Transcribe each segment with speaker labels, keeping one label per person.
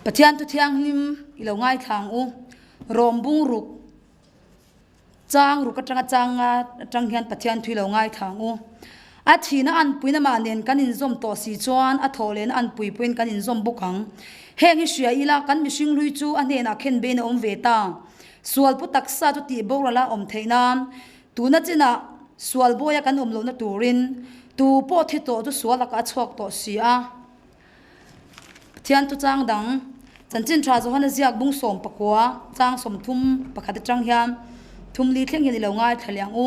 Speaker 1: Pathian thu thianghlim i lo ngaithla ang u. Rawm bung ruk chang ruk atanga chang nga atang hian Pathian thu i lo ngaithla ang u. A thihna anpuina mah nen kan inzawm tawh si chuan a thawh lehna anpui pawhin kan inzawm bawk ang. Heng hi hria ila kan mihring hlui chu a hnenah khen bein a awm ve ta. Sual pu taksa chu tih boral a awm theih nan tuna chinah sual bawia kan awm lohna turin tu pawh thi tawh chu sual lakah a chhuak tawh si a. Pathian thu chang dang chanchin tha Johana ziak bung 19 chang 31 atang hian thum li thleng hian i lo ngaithla leh ang u.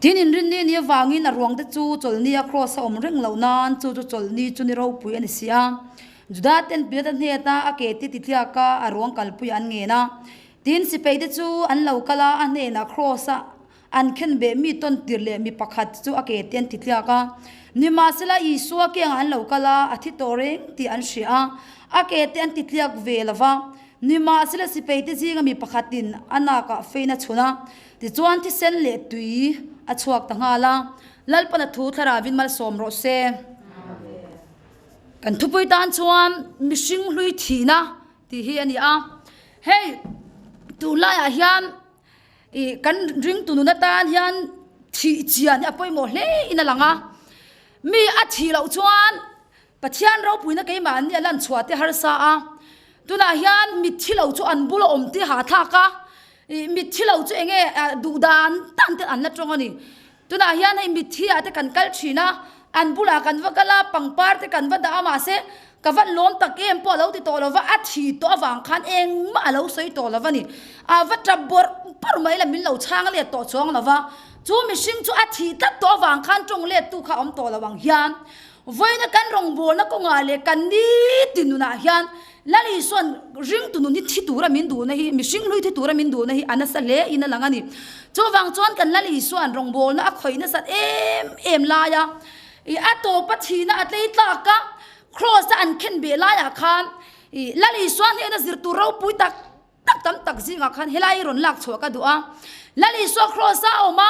Speaker 1: Tin inrinni ni avangin a ruang te chu chawlhni a cross a awm reng loh nan chu chu chawlhni chu ni ropui a ni si a. Juda ten Pilata hneta a ke te titliak a a ruang kalpui an ngen a. Tin sipai te chu an lo kal a, a hnenah cross a an khen beh mi tawn tir leh mi pakhat chu a ke te an titliak a. Nimahsela Isua kiangah an lo kal a, a thi tawh reng tih an hria a, a ke te an titliak ve lo va. Nimahsela sipai te zinga mi pakhatin a nakah fein a chhun a, tichuan thisen leh tui a chhuak ta nghal a. Lalpan a thu thlarauin malsawm rawh se. Kan thupui tan chuan mihring hlui thihna tih hi a ni a. Hei tunlaiah hian ih kan ringtu nun atan hian thih chian hi a pawimawh hle in a lang a. Mi a thih loh chuan Pathian ropuina keimahni a lan chhuah te harsa a. Tunah hian mitthi lo chu an bula awm te hahthlak a. Ih mitthi lo chu enge duh dan dan te an la tawng a ni. Tunah hian hei mitthi ah te kan kal thin a, an bulah kan va kal a, pangpar te kan va dah a mahse ka van lawm tak em pawh a lo ti tawh lo va, a thi tawh avang khan engmah a lo sawi tawh lo va ni. A va tap bawrh bawrh mai la min lo chhang let tawh chuang lo va, chu mihring chu a thi tlat tawh avang khan tawng let tu kha a awm tawh lo ang hian vawiina kan rawngbawlna kawngah leh kan nitin nunah hian Lal Isua'n ringtu nun hi thi tura min duhna hi, mihring hlui thi tura min duhna hi a nasa hle in a lang a ni. Chuvang chuan kan Lal Isua'n rawngbawlna a khawih nasat em em lai a, ih a tawpa thihna a tlei tlak a, Kraws a an khen beh laiah khan ih Lal Isua hnena zir tur ropui tak tak tam tak zingah khan helai rawn lak chhuah ka duh a. Lal Isua Kraws a awm a,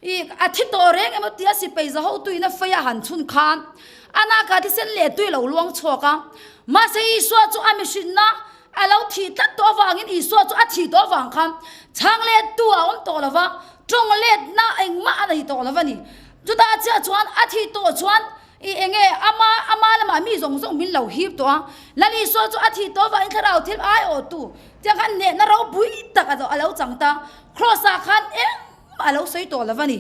Speaker 1: ih a thi tawh reng emaw tia sipai za hotuin a fei a han chhun khan a nakah thisen leh tui a lo luang chhuak a. Mahse Isua chu a mihrinna a lo thih tlat tawh avangin Isua chu a thih tawh avang khan chhang lettu a awm tawh lo va, tawng letna engmah a nei tawh lo va ni. Chutah chiah chuan a thih tawh chuan I enge ama ama lamah mi zawng zawng min lo hip tawh a, Lal Isua chu a thih tawh avangin thlarau thil aiawh tu tiang khan hnehna ropui tak a lo chang ta, Kraws ah khan engmah a lo sawi tawh lo a ni.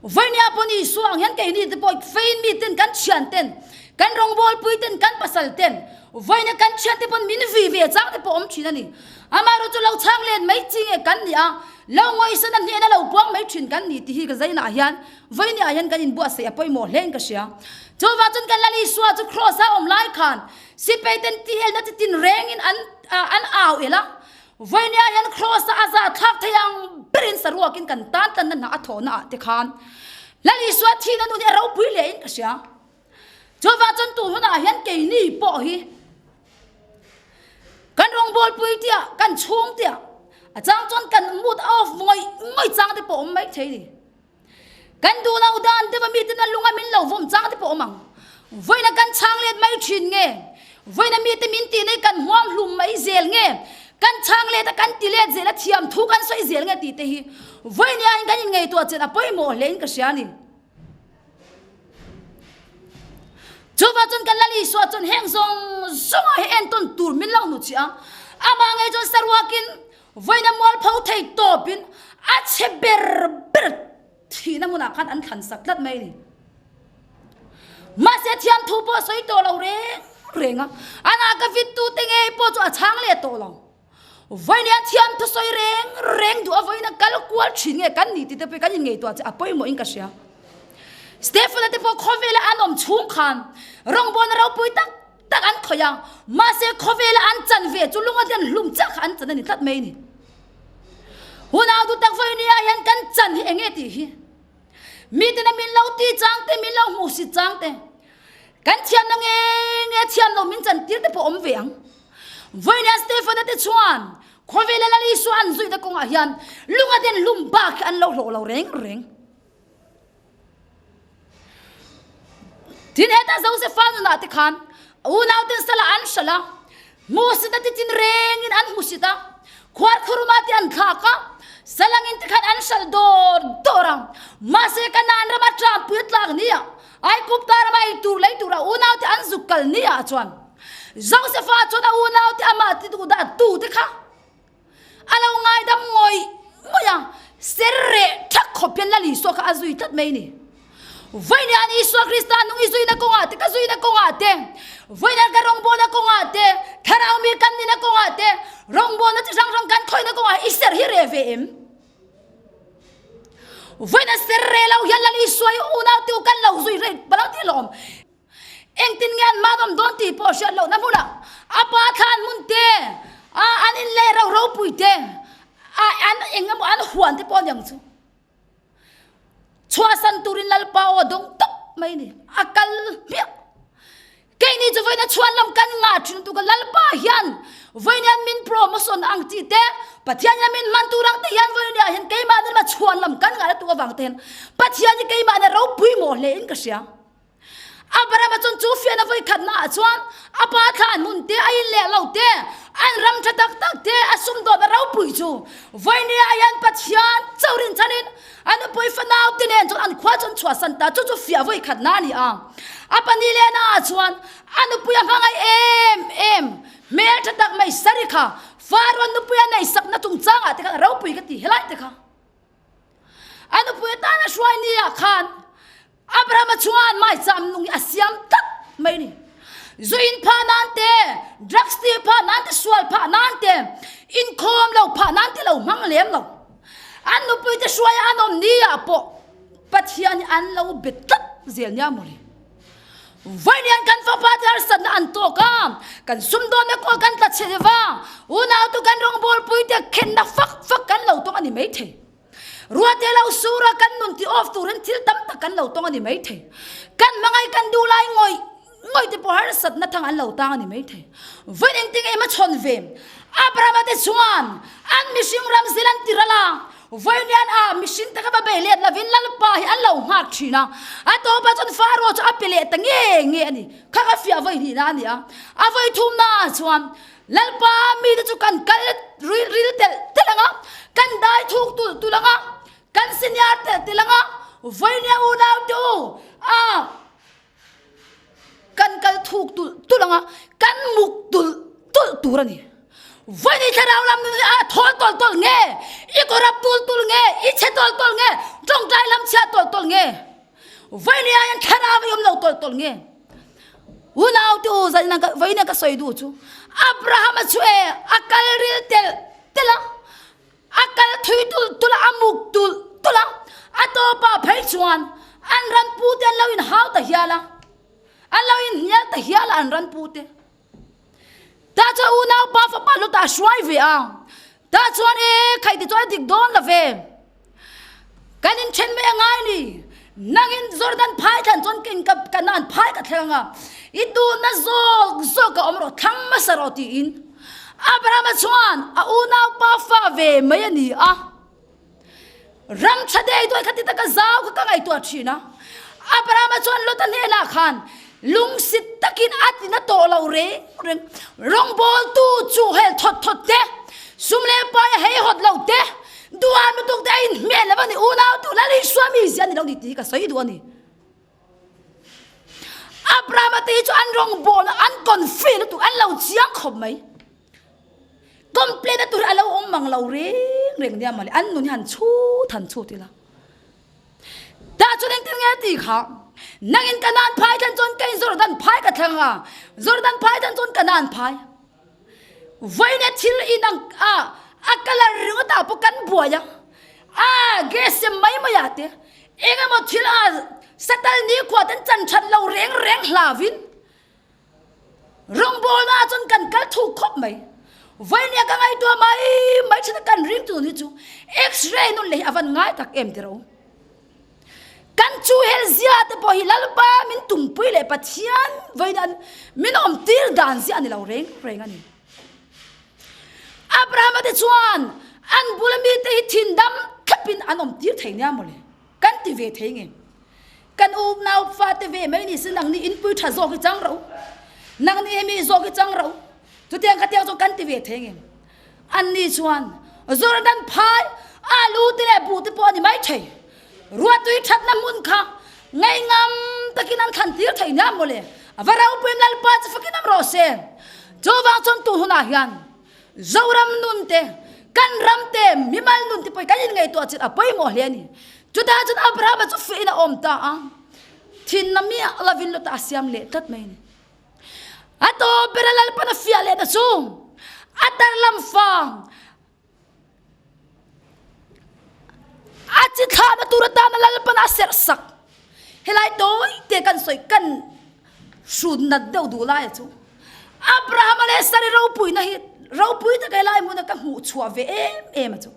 Speaker 1: Vawinia pawn Isua ang hian keini te pawh fein mi ten kan thian ten, kan rawngbawlpui ten, kan pasal ten, vawinia kan thian te pawn min vui ve chang te pawh awm thin a ni. Amaherawh chu lo chhang len mai chi nge kan ni a, lo ngawisan a hnehna lo buang mai thin kan ni tih hi ka zainah hian Vawinia hian kan inbuatsaih a pawimawh hle in ka hria. Chuvang chuan kan Lal Isua chu Kraws a awm lai khan sipai ten tihelna chi tin rengin an an au el a. Vawinia hian Kraws a a zah thlak thei ang berin saruakin kan tan tlanna hna a thawhna ah te khan Lal Isua thihna nun hi a ropui hle in ka hria. Chuvang chuan tun hunah hian keini pawh hi kan rawngbawlpui tiah kan chhung tiah a chang chuan kan mood off ngawih ngawih chang te pawh awm mai thei a ni. Kan duh lo dan deuh a miten a lunga min lo vawm chang te pawh awm ang. Vawiina kan chhang let mai thin nge? Vawiina mite min tih nei kan huam hlum mai zel nge? Kan chhang let a kan ti let zel a thiam thu kan sawi zel nge tih te hi vawiin hian kan inngaihtuah chet a pawimawh hle in ka hria a ni. Chuvang chuan kan Lal Isua chuan heng zawng zawngah hi entawn tur min lo hnuchhiah a, amah ngei chuan saruakin Vawiina mualpho thei tawpin a chhe ber ber thihna hmunah khan an thlan sak tlat mai a ni. Mahse thiamthu pawh a sawi tawh lo reng reng a, a naka vittute ngei pawh chu a chhang leh tawh lo. Vawiina thiamthu sawi reng reng duh a vawiina kal kual thin nge kan ni tih te pawh kan inngaihtuah che a pawimawhin ka hria. Stephen-a te pawh khawvela an awm chhung khan rawngbawlna ropui tak tak an khawih a, mahse khawvela an chan ve chu lunga den hlum chiah kha an chan a ni tlat mai a ni. Hunau duh tak vawi nia hian kan chan hi enge tih hi miten a min lo ti chang te, min lo hmuh sit chang te, kan thiamna nge nge thiam lo min chan tir te pawh awm ve ang. Vawi nia Stephen-a te chuan khawvela Lal Isua an zuihna kawngah hian lunga den hlum bak hi an lo hlawh lo reng reng. Tin, heta Josefa nunah te khan a unauten sala an hralh a, hmuhsit a ti tin rengin an hmuhsit a, khuarkhuruma te an thlak a, salangin te khan an hralh dawr dawr a. Mahse, Kanaan rama tlampui a tlak ni ah, Aigupta rama ei tur lei tura unaute an zuk kal ni ah chuan Josefa chuan a unaute amah ti duh dah tu te kha A lo ngaidam ngawih ngawih a, ser reh thak khawp hian Lal Isua kha a zui tlat mai a ni. Vawiin Isua Krista nung i zuina kawngah te, ka zuina kawngah te, vawiin ka rawngbawlna kawngah te, thlarau mi kan nihna kawngah te, rawngbawlna chi hrang hrang kan khawihna kawngah i ser hi reh ve em? Vawiin a ser reh lo hian Lal Isua hi unau te u kan lo zui rei palo tih lawm. Engtin nge an man awm dawn tih pawh hriat lohna hmunah a pa thlan hmun te, a an in leh ro ropui te, a an eng emaw an huan te pawh a ni ang chu. Chhuahsan turin Lalpa aw a dawng tawp mai a ni. A kal hmiah. Keini chu vawiin a chhuan lam kan ngah thin lutuk a, Lalpa hian vawiin hian min promotion ang tih te, Pathian hian min hman tur ang tih hian vawiin ah hian keimahni lama chhuan lam kan ngah lutuk avang te hian Pathian hi keimahni a ropui mawh hle in ka hria. Abrahama chuan chu fiahna vawi khatna ah chuan a pa thlan hmun te, a in leh lo te, an ram tha tak tak te, a sumdawt a ropui chu vawinia ah hian Pathian chauh rinchhanin a nupui fanau te nen chuan an khua chu an chhuahsan ta. Chu chu fiah vawi khatna a ni a. A pahnih lehna ah chuan a nupui a hmangaih em em hmel tha tak mai Sari kha Faraoh nupui a neihsakna chungchangah te khan a ropui ka ti helai te kha. A nupui atana hruai ni ah khan Abrahama chuan maicham nung hi a siam tlat mai a ni. Zu in phah nan te, drugs tih phah nan te, sual phah nan te, inkhawm lo phah nan te lo hmang lem lo. An nupui te hruai a an awm ni ah pawh Pathian hi an lo be tlat zel nia mawle. Vawiin kan fapa te harsatna an tawk a, kan sumdawnna kawl kan tla chhe deuh a, unautu kan rawngbawlpui te khenna fak fak kan lo tawng a ni maithei. Ruate lo sur a kan nun ti off turin thil tam tak kan lo tawng a ni maithei. Kan hmangaih kan duh lai ngawih ngawih te pawh harsatna thang an lo tang a ni maithei. Vawiin engtin nge hmachhawn ve? Abrahama te chuan an mihring ram zil an ti ral a, vawiin hian a mihring te kha va bei let lovin Lalpa hi an lo nghak thin a. A tawpah chuan Pharaoh chu a pe leh ta nge nge a ni. Kha ka fiah vawi hnihna a ni a. A vawi thumna ah chuan Lalpa mite chu kan kal ril telh telh ang a, kan dai thuk tulh tulh ang a, kan senior telh telh ang a, vawinia unaute u a kan kal thuk tulh tulh ang a, kan muk tulh tulh tur a ni. Vawini thlarau lam nun hi a thawl tawlh tawlh nge, i kawrap tulh tulh nge, i chhe tawlh tawlh nge, tawngtai lam chhia tawlh tawlh nge, vawinia hian thlarau i awm lo tawlh tawlh nge. Unau te u zanin ka vawiin ka sawi duh chu Abrahama chu e a kal ril telh telh a, a kal thui tulh tulh a, a muk tulh tulh a, a tawpah phei chuan an ran pu te an lo inhau ta hial a, an lo inhnial ta hial a an ran pu te. Tah chuan unau pa fapa Lota a hruai ve a, tah chuan e khai ti chuan a dik dawn lo ve. Kan inthen mai a ngai ni. Nangin Jordan phai thlan chuan ka in ka Kanaan phai ka thleng anga, i duhna zawk zawk a awm rawh, thlang hmasa rawh tiin Abrahama chuan a unaupa fa ve mai a ni a. Ram tha dei duai kha ti taka zau kha ka ngaihtuah thin a. Abrahama chuan Lota hnenah khan lungsit takin a tina tawh lo reng reng. Rawngbawltu chu hel thawt thawt te, sum leh pai a hei hawt lo te, duham lutuk te a inhmel lo a ni, unau tu Lal Isua mizia a ni lo ni tih hi ka sawi duh a ni. Abrahama te hi chu an rawngbawlna an confi lutuk, an lo chiang khawp mai. Complain na tur a lo awm mang lo reng reng nia mawle, an nun hi han chhut han chhut ila. Tah chuan engtin nge tih kha, nangin Kanaan phai thlan chuan kei Jordan phai ka thlang a, Jordan phai thlan chuan Kanaan phai. Vawiin a thil in ang a, a colour ringawt ah pawh kan buai a, a gas sem mai mai ah te, eng emaw thil a satal nikhua ten chan that lo reng reng hlavin, Rawngbawlna ah chuan kan kal thuk khawp mai. Vawinia ka ngaihtuah mai mai thin a kan ring tun hi chu X-ray nun leh hi a van ngai tak em tiro. Kan chu hel zia te pawh hi Lalpa min tumpui leh Pathian vawiin an min awm tir dan zia a ni lo reng reng a ni. Abrahama te chuan an bula mite hi thin dam thlapin an awm tir thei nia mawle. Kan ti ve thei nge. Kan unau fate ve mai ni se nangni inpui tha zawk hi chang rawh u, nangni hemi zawk hi chang rawh u, chutiang khatiang chu kan ti ve thei ngem? Anni chuan Jordan phai alu te leh buh te pawh a ni mai thei. Ruahtui thatna hmun kha ngaihngam takin an thlan tir thei nia mawle. A va ropuiin Lalpa chu fakin awm rawh se. Chuvang chuan tun hunah hian Zoram nun te, kan ram te, mimal nun te pawh hi kan inngaihtuah chin a pawimawh hle a ni. Chutah chuan Abrahama chu fiahin a awm ta a, thinna miah lovin Lota a siam leh tlat mai a ni. A tawp bera Lalpan a fiah leh ta chu a tarlam fa a chi thlahna tur atana Lalpan a serh sak. Helai tawi te kan sawi kan hrut nat deuh duh laia chu Abrahama leh Sari ropuina hi ropui taka helai hmuna ka hmuh chhuah ve em em a chu.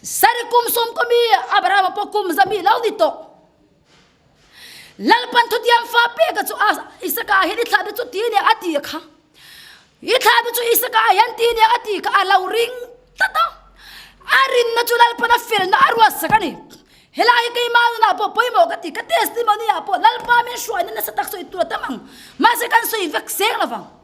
Speaker 1: Sari kum sawm kaw mi Abrahama pawh kum za mi lo ni tawh. Lalpan thutiam fa peka chu a Isaka ah hian i thlah te chu ti nia a ti kha. I thlah te chu Isaka ah hian ti nia a ti kha a lo ring tlat a. A rinna chu Lalpan a felna a ruat sak a ni. Helai hi keimah nunah pawh pawimawh ka ti, ka testimony ah pawh Lalpa min hruaina nasa tak sawi tur a tam ang. Mahse kan sawi vek seng lovang.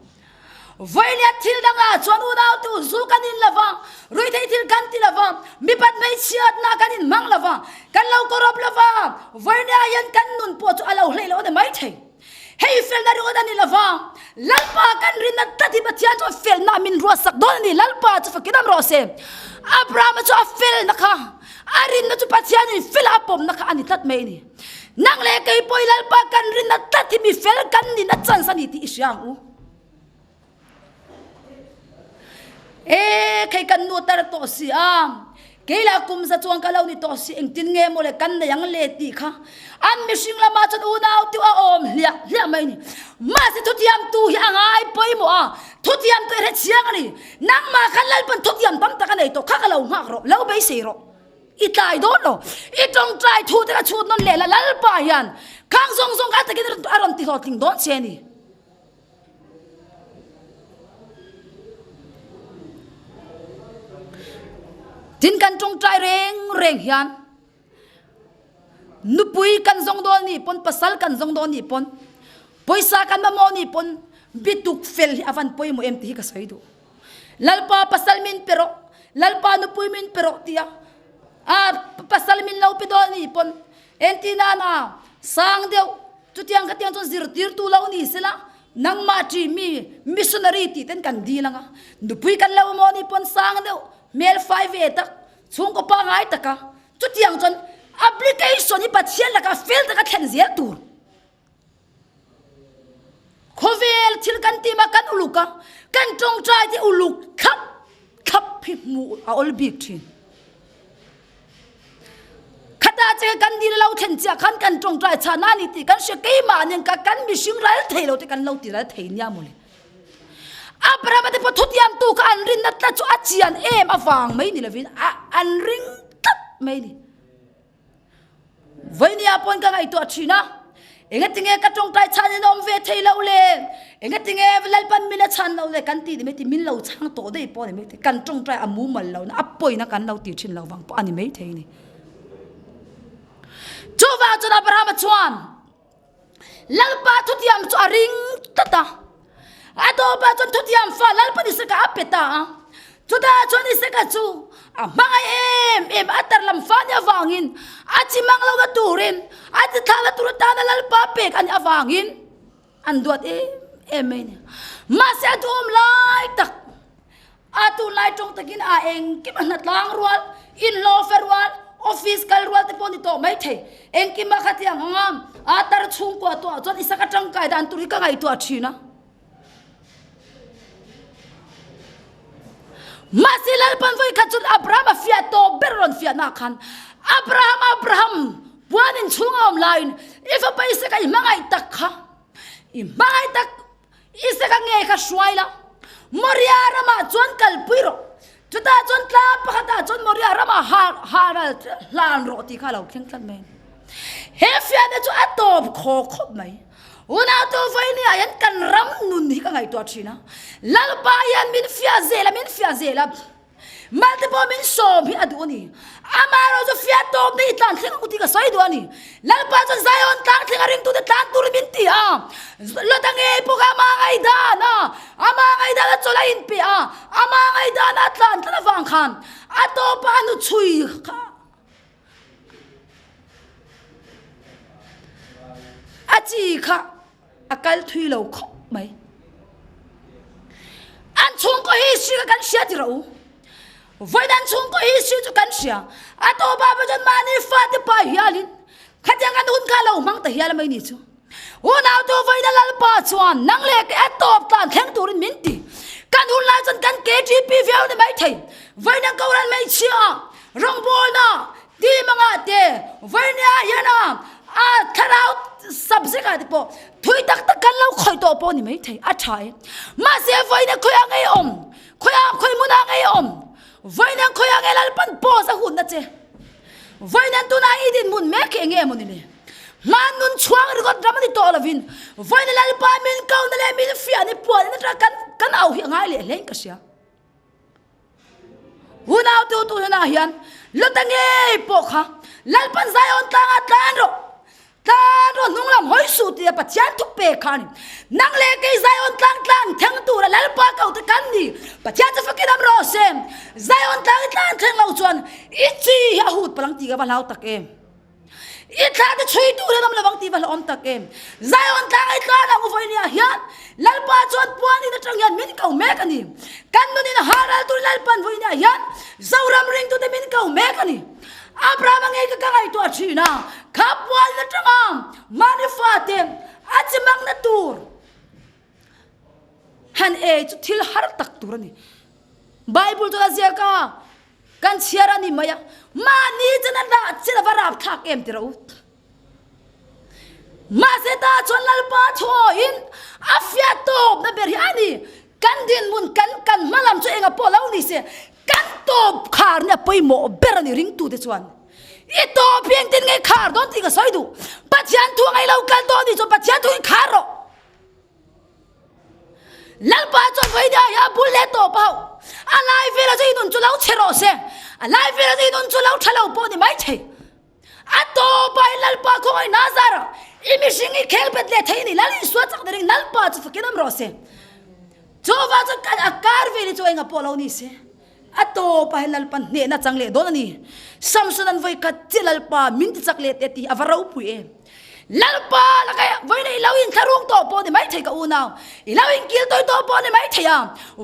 Speaker 1: Vawinia thil dangah chuan unautu zu kan in lo va, ruihtheih thil kan ti lo va, mipat hmeichhiatna kan inhmang lo va, kan lo kawrawp lo va, vawinia hian kan nun pawh chu a lo hleih loh a ni maithei. Hei felna ringawt a ni lo va, Lalpa kan rinna tlat hi Pathian chuan felna min ruatsak dawn a ni, Lalpa chu fakin awm rawh se. Abrahama chu a felna kha, a rinna chu Pathianin fela a pawmna kha a ni tlat mai a ni. Nang leh kei pawh i Lalpa kan rinna tlat hi mi fel kan nihna chance a ni tih i hria ang u. E khei kan nu tar tawh si a, kei lah kum za chuan ka lo ni tawh si, engtin nge maw le kan nei ang le tih kha an mihring lamah chuan unau teuh a awm hliah hliah mai a ni. Mahse thutiamtu hi a ngai pawimawh a, thutiamtu i hre chiang a ni. Nangmah khan Lalpan thutiam tam tak a nei tawh kha ka lo nghak rawh, lo beisei rawh. I tlai dawn lo. I tawngtai thu te kha chhut nawn leh la Lalpa hian khang zawng zawng kha takin a rawn ti hlawhtling dawn che a ni. Tin kan tawngtai reng reng hian nupui kan zawng dawn nih pawn pasal kan zawng dawn nih pawn pawisa kan mamawh nih pawn bituk fel hi a van pawimawh em tih hi ka sawi duh. Lalpa pasal min pe rawh, Lalpa nupui min pe rawh tia a pasal min lo pe dawn ni pawn entir nan a sang deuh chutiang khatiang chuan zirtirtu lo ni sela nangmah ṭi mi missionary tih ten kan dil anga nupui kan lo maw ni pawn sang deuh hmel fai ve tak chhungkaw pangai taka chutiang chuan application hi Pathian lakah fel taka thlen zel tur. Khawvel thil kan tim a, kan uluk a, kan tawngtai te uluk thlap thlap hi hmuh a awl bik thin. Khata che kan dil lo thlen chiah khan kan tawngtai chhan a ni tih kan hria keimah nen ka kan mihring ral thei lo te kan lo ti ral thei nia mawle. Abrahama te pawh thutiamtu kha an rinna tlat chu a chian em avang mai ni lovin a an ring tlat mai ni. Vawinia pawn ka ngaihtuah thin a, engatinge ka tawngtai chhan in awm ve thei lo le, engatinge Lalpan min a chhan lo le kan tih ni mai thei, min lo chhang tawh daih pawh a ni mai thei, kan tawngtai a mumal lo na, a pawina kan lo ti thin lo vang pawh a ni mai thei a ni. Chuvang chuan Abrahama chuan Lalpa thutiam chu a ring tlat a, a tawpah chuan thutiam fa Lalpa Isaka a pe ta a. Chutah chuan Isaka chu a hmangaih em em a tarlam fa nih avangin a chi mang lohna turin a chi thlakna tur atana Lalpa pek a nih avangin an duat em em mai a ni. Mahse a duhawm lai tak A tunlai tawng takin a engkim a hnatlang rual, inhlawhfe rual, office kal rual te pawh ni tawh mai thei. Engkim a khatiang ang a, a tar chhungkua tuah chuan Isaka tangkai dan tur hi ka ngaihtuah thin a. Mahse Lalpan vawi khat chuan Abraham a fiah tawh ber rawn fiahna khan Abraham, Abraham, puan in chhung a awm laiin i fapa Isaka i hmangaih tak kha, i hmangaih tak Isaka nge kha hruai la, Moria ramah chuan kalpui rawh. Chutah chuan tlang pakhatah chuan Moria ramah haral hlan rawh tih kha a lo thleng tlat mai a ni. He fiahna chu a tawp khaw khawp mai. Unautu vawinia hian kan ram nun hi ka ngaihtuah thin a, Lalpa hian min fiah zel a, min fiah zel a. Malte pawh min sawm hi a duh a ni. Amaherawhchu fiah tawp. tawp na i tlan thleng ang u tih ka sawi duh a ni. Lalpa chuan Zion tlang thleng a ringtute tlan turin min ti a. Lota ngei pawh kha ama ngaihdan a, ama ngaihdan a chawlh a inpe a, ama ngaihdan a tlan tlat avang khan a tawpah a hnuchhui kha a chi kha a kal thui lo khawp mai. An chhungkaw history kha kan hria ti rawh u. Vawiin an chhungkaw history chu kan hria. A tawpah pawh chuan mahni fate pa hialin khatiang an hun kha a lo hmang ta hial mai ni chu. Unautu vawiin a Lalpa chuan nang leh kei a tawp tlan thleng turin min ti. Kan hun lai chuan kan KTP viau ni mai thei. Vawiin an Kohhran hmeichhia rawngbawlna Team anga te Vawinia hian a a thlarau subject ah te pawh thui tak tak kan lo khawih tawh pawh a ni maithei a tha e. Mahse Vawinia khawiah ngei awm khawiah khawi hmunah ngei awm Vawinia khawiah ngei Lalpan pause a hunna che Vawinia tunah i dinhmun mek hi enge maw ni le? Hman nun chhuang ringawt ram a ni tawh lovin Vawinia Lalpa min kohna leh min fiah ni puan in atanga kan kan au hi a ngai leh hle in ka hria. Unau tu tu hnenah hian Lota ngei pawh kha Lalpan Zion tlangah tlan rawh, tlan rawh hnung lam hawi suh tia Pathian thu pek kha a ni. Nang leh kei Zion tlang tlan thleng tura Lalpa ko te kan ni. Pathian chu fakin am rawh se. Zion tlang i tlan thleng lo chuan i chi hi a hut palang tih ka va hlau tak em. I thla te chhui tur hian awm lo ang tih va hlauhawm tak em. Zion tlang ei tlan ang u vawinia hian Lalpa chuan puanin atang hian min ko mek a ni. Kan nunin haral tur Lalpan vawinia hian Zoram ringtute min ko mek a ni. Abrahama ngei ka ka ngaihtuah thin a, kha puanin atanga mahni fate a chi mangna tur han ei chu thil har tak tur a ni. Bible chuan a ziak a. Kan chhiar a ni mai a, mahni chen a dah chin a va rap thlak em ti rawh u. Mahse ta chuan Lalpa thuawiin a fiah tawpna ber hi a ni. Kan dinhmun kan kan hma lam chu enga pawh lo ni se, kan tawp khar nia pawimawh ber a ni ringtute chuan. I tawp hi engtin nge khar dawn tih ka sawi duh. Pathian thu a ngaih lo kal dawn ni chuan Pathian thu hi khar rawh. Lalpa chuan vawinia hi a bul leh tawp a hauh. A lai velah chu i nun chu lo chhe rawh se. A lai velah chu i nun chu lo tha lo pawh ni mai thei. A tawpah i Lalpa khawngaih Nazar i mihring i khel bet leh thei a ni. Lal Isua chak darin Lalpa chu fakin awm rawh se. Chuvang chuan kan a kar vel hi chu enga pawh lo ni se. A tawpah hian Lalpa hnehna chang leh dawn a ni. Samson an vawi khat chiah Lalpa min ti chak leh teh tih a va ropui em. Lalpa laka vawiin i lo inthlahrung tawh pawh ni maithei ka unau, i lo inkil tawi tawh pawh ni maithei a,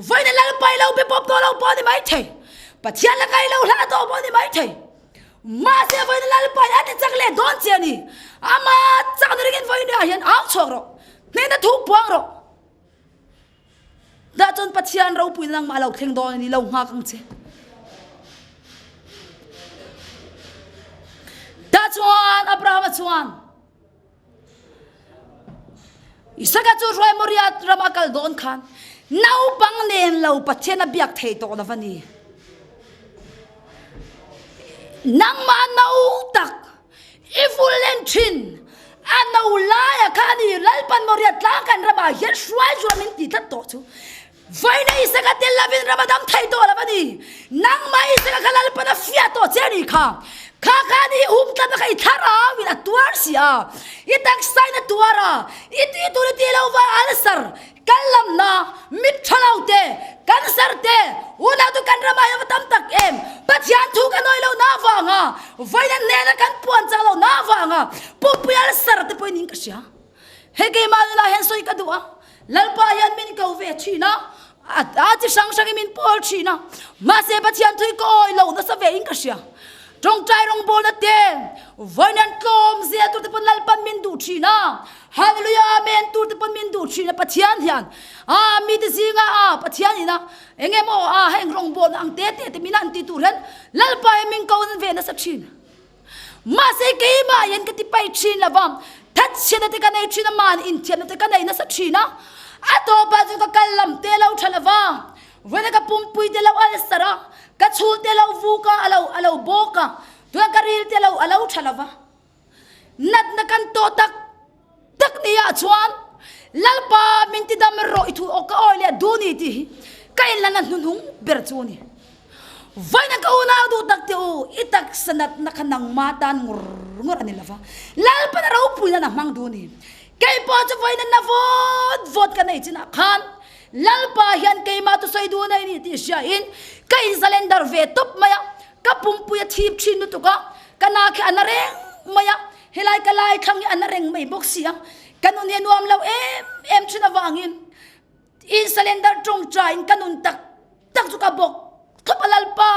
Speaker 1: vawiin Lalpa i lo be pawp tawh lo pawh ni maithei, Pathian laka i lo hla tawh pawh ni maithei. Mahse vawiin Lalpa hi a ti chak leh dawn che a ni. Ama chakna ringin vawiin ah hian au chhuak rawh, hnehna thu puang rawh. Dah chuan Pathian ropuina nangmah a lo thleng dawn a ni, lo nghak ang che. Tah chuan Abrahama chuan Isaka chu hruai Moria ram a kal dawn khan naupang nen lo Pathian a biak thei tawh lo va ni. Nangmah no tak I vul len thin a no laia kha a ni Lalpan Moria tlang kan ramah hian hruai zuam in ti tlat tawh chu Vawiina Isaka tel lovin ram a dam thei tawh lo a ni. Nangmah Isaka kha Lalpan a fiah tawh che a ni kha. Kha kha a ni i hum tlatna kha i thlarauin a tuar si a, i taksain a tuar a, i tih tur i tih lo va ulcer Kan lamna mit tha lo te, cancer te, unau chu kan ramah hian va tam tak em? Pathian thu kan awih lohna avanga, vawiin hnena kan puan chak lohna avanga pumpui ulcer te pawhin in ka hria. Hei keimah nunah hian sawi ka duh a, Lalpa hian min ko ve thin a, a chi hrang hrangin min pawl thin a, mahse Pathian thu hi ka awih lo nasa ve in ka hria. Tawngtai rawngbawlna te, vawiin an tlawm zel tur te pawn Lalpan min duh thin a, Hallelujah Amen tur te pawn min duh thin a Pathian hian a mite zinga a Pathian ina eng emaw a heng rawngbawlna ang te te te min han ti tur hian Lalpa hi min ko nan ve nasa thin. Mahse keimah hian ka ti pai thin lo va, thatchhiatna te ka nei thin a, mahni inthiamna te ka nei nasa thin a, a tawpah chuan ka kal lam te lo tha lo va, vawiin ka pumpui te lo alsar a, ka chhul te lo vuk a, a lo a lo bawk a, tunah ka ril te lo a lo tha lo va. Natna kan tawh tak tak ni ah chuan Lalpa min ti dam rawh i thu aw ka awi leh duh ni tih hi ka inlana hnuhnung ber chu a ni. Vawiina ka unau duh tak te u, i taksa natna kha nangma tan ngur ngur a ni lova, Lalpana ropui nan a hmang duh a ni. Kei pawh chu vawiina na vawt vawt ka nei chinah khan Lalpa hian keimah chu sawi duh nei ni tih hriain ka inzalendar ve tawp mai a, ka pumpui a thip thin lutuk a, ka na khi a na reng mai a, helai ka lai thlang hi a na reng mai bawk si a, ka nun hi a nuam lo em em thin avangin In surrender tawngtaiin ka nun tak tak chu ka bawk thlawp a Lalpa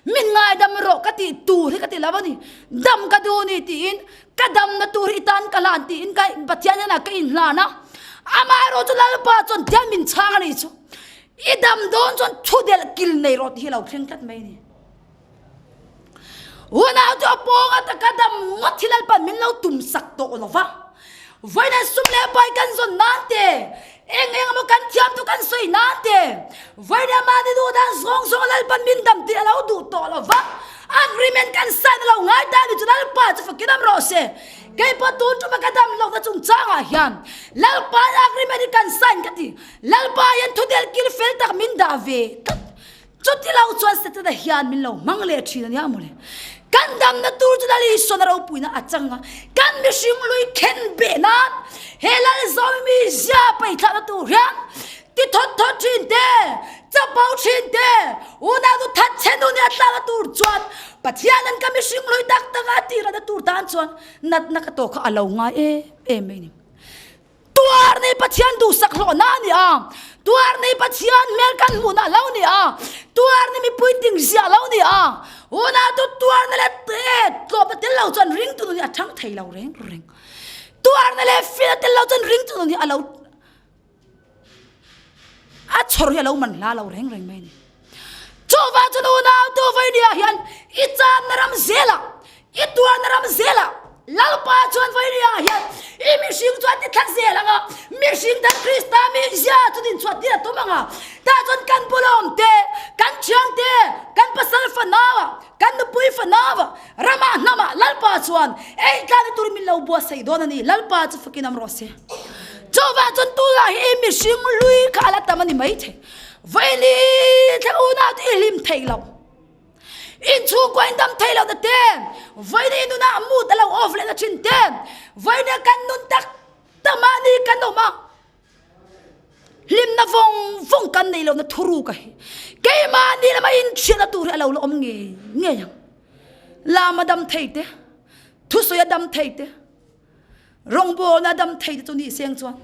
Speaker 1: min ngaidam rawh ka tih tur hi ka ti lo a ni, dam ka duh ni tiin ka damna tur hi i tan ka hlan tiin ka Pathian hnenah ka inhlan a, amaherawh chu Lalpa chuan tiang min chhang a nih chu i dam dawn chuan thu delh kil nei rawh tih hi a lo thleng tlat mai a ni. Unau chu a pawng a taka dam ngawt hi Lalpan min lo tum sak tawh lo va. Vawiin an sum leh pai kan zawn nan te, eng eng emaw kan thiam chu kan sawi nan te, vawiin a mahni duh dan zawng zawng Lalpan min dam tih a lo duh tawh lo va. Agreement kan sign a lo ngai ta ni chu Lalpa chu fakin awm rawh se. Kei pawh tun tuma ka dam lohna chungchangah hian Lalpa agreement hi kan sign ka ti. Lalpa hian thudel kil fel tak min dah ve tlat. Chuti lo chuan Setana hian min lo hmang leh thin a nia mawle. Kan damna tur chu Lal Isuan a ropuina a chang a, kan mihring lui khen beh nan he Lal Zawmi mi zia paithlahna tur hian ti thawt thawt thin te, chapo thin te, unau chu that chhe nu nia tlakna tur chuan Pathian an ka mihring lui tak tak a tihratna tur tan chuan natna ka tawh kha a lo ngai em em mai a ni. Tuar nei Pathian duhsak hlawhna a ni a, tuar nei Pathian hmel kan hmuhna a lo ni a, tuar nei mipui ding ziah a lo ni a, unau chu tuarna leh tlawmna tel lo chuan ringtu nun hi a chang thei lo reng reng. Tuarna leh fiahna tel lo chuan ringtu nun hi a lo a chhawr hi a lo man hla lo reng reng mai a ni. Chuvang chuan unau tu Vainia hian i channa ram zelah, i tuarna ram zelah Lalpa chuan Vainia hian i mihring chuan ti thla zel ang a, mihring dang Krista mizia chu dinchhuah tir a tum ang a. Tah chuan kan bula awm te, kan thian te, kan pasal fanau ah, kan nupui fanau ah, ramah hnamah Lalpa chuan ei tlana turin min lo buatsaih dawn a ni. Lalpa chu fakin awm rawh se. Chuvang chuan tunah hi i mihring lui kha a la tam a ni maithei. Vaili thleng unau te i hlim thei lo. In chhungkua in dam thei lo na te. Vaili nunah mood a lo off leh na thin te. Vaili kan nun tak tak mahni kan awm a. Hlimna vawng vawng kan nei lo na thuruk a hi. Keimahni lama inchhiatna tur hi a lo la awm ngei ngei ang. Lama dam thei te, thusawi a dam thei te. Rawngbawlna dam thei te chu ni seng chuan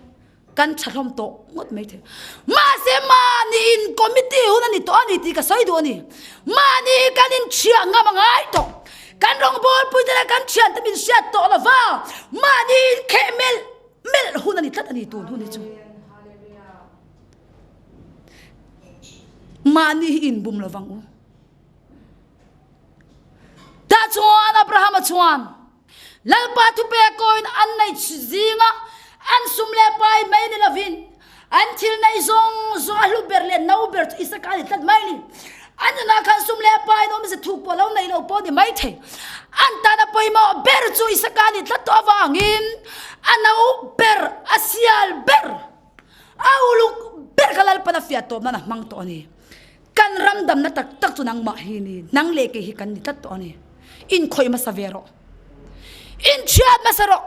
Speaker 1: kan tha hlawm tawh ngawt mai thei. Mahse mahni in committee hun a ni tawh a ni tih ka sawi duh a ni. Mahni kan inchhiah ngam a ngai tawh. Kan rawngbawlpui te leh kan thiante min hriat tawh lova mahni inkheh melh melh hun a ni tlat a ni tun hun hi chu. Mahni hi inbum lovang u. Tah chuan Abrahama chuan Lalpa thupek kawiin an neih zinga an sum leh pai mai ni lovin an thil neih zawng zawng a hlu ber leh no ber chu Isaka a ni tlat mai ni. An nunah khan sum leh paiin awmze thuk pawh lo nei lo pawh ni mai thei. An tana pawimawh ber chu Isaka a ni tlat tawh avangin a no ber, a sial ber, a uluk ber kha Lalpan a fiah tawp nan a hmang tawh a ni. Kan ram damna tak tak chu nangmah hi ni, nang leh kei hi kan ni tlat tawh a ni. Inkhawih hmasa ve rawh. Inchhiat hmasa rawh.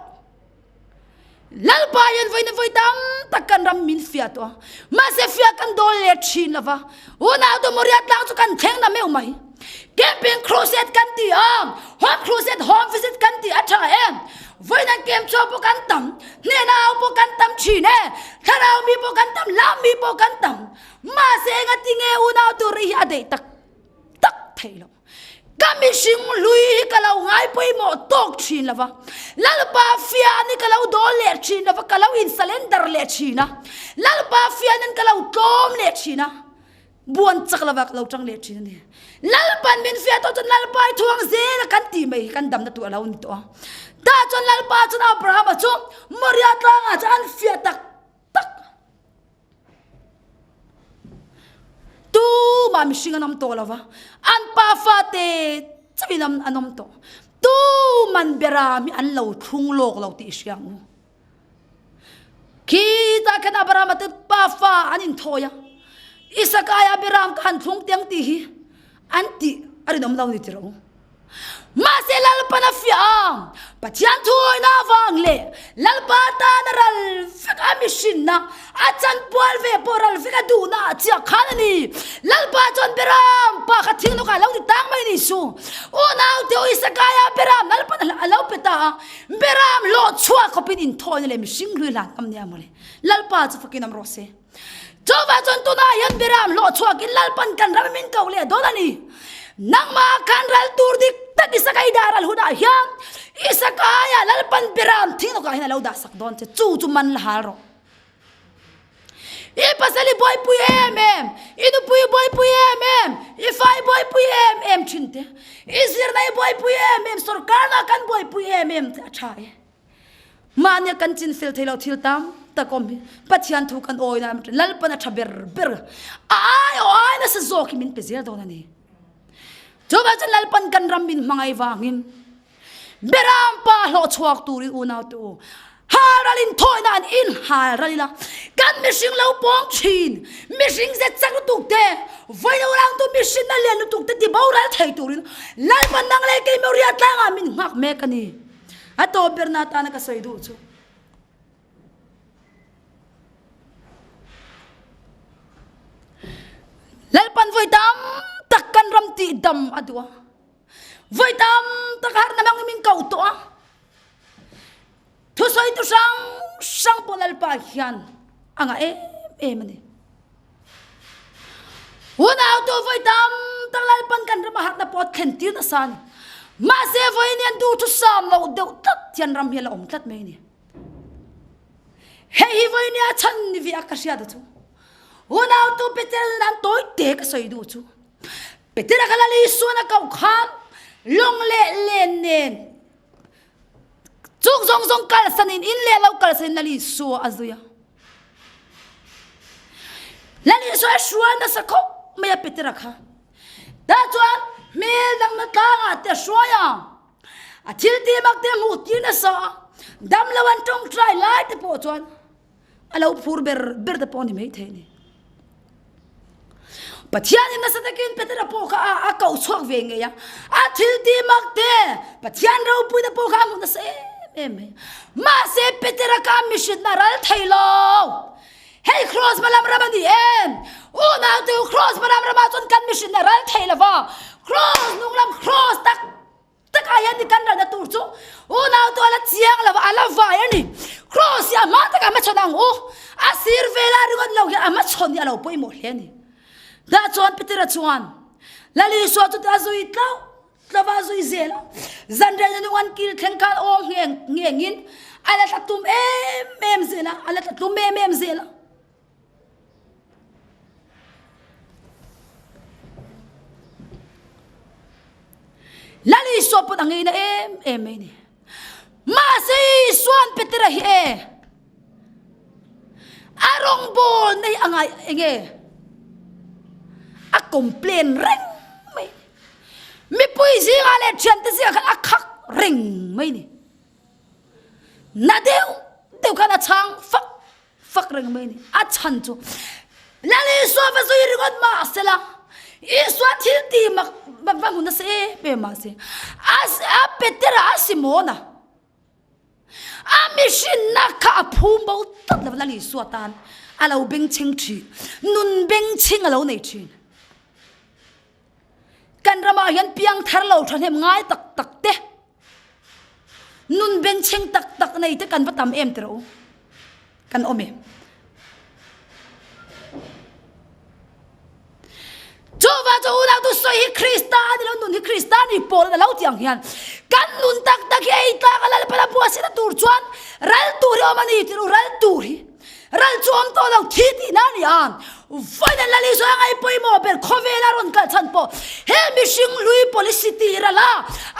Speaker 1: Lalpa hian vawiin vawi tam tak kan ram min fiah tawh a, mahse fiah kan dawl leh thin lo va. Unau tu Moria tlang chu kan thleng na meuh mai. Camping crusade kan ti a, home crusade, home visit kan ti a tha em. Vawiin an camp chhuak pawh kan tam, hnehna au pawh kan tam thin e, thlarau mi pawh kan tam, lam mi pawh kan tam. Mahse engati nge unau tur hi a deih tak tak theih loh. Ka mihring hlui hi ka lo ngai pawimawh tawk thin lo va, Lalpa fianin ka lo dawl leh thin lo va, ka lo in surrender leh thin a, Lalpa fianin ka lo tlawm leh thin a, buan chak lova ka lo tang leh thin a ni. Lalpan min fiah tawh chuan Lalpa i thuang zel a kan tih mai hi kan damna tur a lo ni tawh a. Tah chuan Lalpa chuan Abrahama chu Moria tlangah chuan an fiah tak tak. Tumah mihring an awm tawh lo va, an pa fate chauhin an awm tawh. Tuman Beram hi an lo thlung lawk lo tih i hria ang u. Khitah khan Abrahama te pa fa an inthawi a, Isaka aia Beram ka han thlung teng tih hi. An tih a rinawm lo ni ti rawh u. Mahse Lalpan a fiah a, Pathian thuawina avang leh Lalpa tana ral vek a mihrinna a chanpual ve pawh ral vek a duhna ah chiah khan a ni. Lalpa chuan Beram pa kha thinghnawkah a lo ti tang mai ni su. Unaute u Isakaia Beram Lalpan a lo pe ta a, Beram hlawh chhuah khawpin inthawina leh mihring hlui hlan ngam nia mawle. Lalpa chu fakin awm rawh se. Chuvah chuan tunah hian Beram hlawh chhuakin Lalpan kan ram min ko leh dawn a ni. Nangmah khan ral tur dik tak Isaka i dah ral hunah hian Isaka aiah Lalpan Beram thinghnawkah hian a lo dah sak dawn che, chu chu man la hal rawh. I pasal i buaipui em em, i nupui i buaipui em em, i fa i buaipui em em thin te, i zirna i buaipui em em, sorkarna kan buaipui em em te a tha e. Mahnia kan chin fel thei lo thil tam tak awm hi Pathian thu kan awina am Lalpan a tha ber ber a ai aw ai nasa zawk hi min pe zel dawn a ni. Chuvang chuan Lalpan kan ram min hmangaih vangin Beram pa hlawh chhuak turin unau te u halral in thawina an in halral ila kan mihring lo pawng thin mihring zet chak lutuk te vawiin unau tu mihring na lian lutuk te ti boral thei turin Lalpan nang leh kei Moria tlangah min nghak mek a ni. A tawp berna atana ka sawi duh chu Lalpan vawi tam tak kan ram tih dam a duh a. Vawi tam tak harna hmangin min koh tawh a. Thusawitu hrang hrang pawh Lalpa hian a ngah em em a ni. Unautu vawi tam tak Lalpan kan rama harhna pawh a thlen tir nasa a ni. Mahse vawiin hian duhthusam loh deuh tlat hian ram hi a la awm tlat mai a ni. Hei hi vawiin nia chhan ni ve a ka hriat a chu. Unautu Peter nan tawi te ka sawi duh chu. Petera kha Lal Isuan a koh khan lawng leh len nen Chung zawng zawng kalsanin in leh lo kalsanin Lal Isua a zui a. Lal Isua a hruai nasa khawp mai a Petera kha. Tah chuan hmel dangna tlangah te a hruai a. A thil tih mak te a hmuh tir nasa a. Dam lo an tawngtai lai te pawh chuan a lo phur ber ber te pawh a ni maithei a ni. Pathianin nasa takin Petera pawh kha a a koh chhuak ve ngei a, a thil tih mak te, Pathian ropuina pawh kha a hmuh nasa em em mai. Mahse Petera kha a mihrinna ral thei lo. Hei Kraws hmalam ram a ni em? Unaute u Kraws hmalam ramah chuan kan mihrinna ral thei lo va, Kraws hnunglam Kraws tak Takah hian ni kan ralna tur chu unau tu a la chiang lo a, a la vai a ni. Kraws hi a hma takah hmachhawn ang u, a sir vela ringawt lo hian a hmachhawn hi a lo pawimawh hle a ni. Tah chuan Petera chuan Lal Isua chu a zui tlauh tlauh a, a zui zel a. Zanriah nung an kil thleng khan aw ngheng nghengin a la tla tum em em zel a, a la tla tlum em em zel a. Lal Isua pawn a ngeina em em mai ni. Mahse Isuan Petera hi e a rawngbawl nei a ngai enge a complain reng mai ni. Mipui zingah leh thiante zingah khan a khak reng mai ni. Na deuh deuh khan a chhang fak fak reng mai a ni. A chhan chu Lal Isua va zui ringawt mah sela, Isua thil ti mak va hmu nasa em em mah se, a a Petera a Simona a mihrinna kha a phum bo tlat lo Lal Isua tan a lo bengchheng thin, nun bengchheng a lo nei thin. Kan ramah hian piangthar lo thahnem ngai tak tak te. Nun bengchheng tak tak nei te kan va tam em tiro kan awm em. Chuva chu unau tu sawi hi Krista a ni lo nun hi Krista ni pawl a lo ti ang hian kan nun tak tak hi ei tlak a Lalpa la buai sina tur chuan ral tur hi awm a ni tiro ral tur hi Ral chu awm tawh lo thi tihna a ni a, vawiin Lal Isua ngai pawimawh ber khawvela rawn kal chhan pawh he mihring hlui policy tih ral a,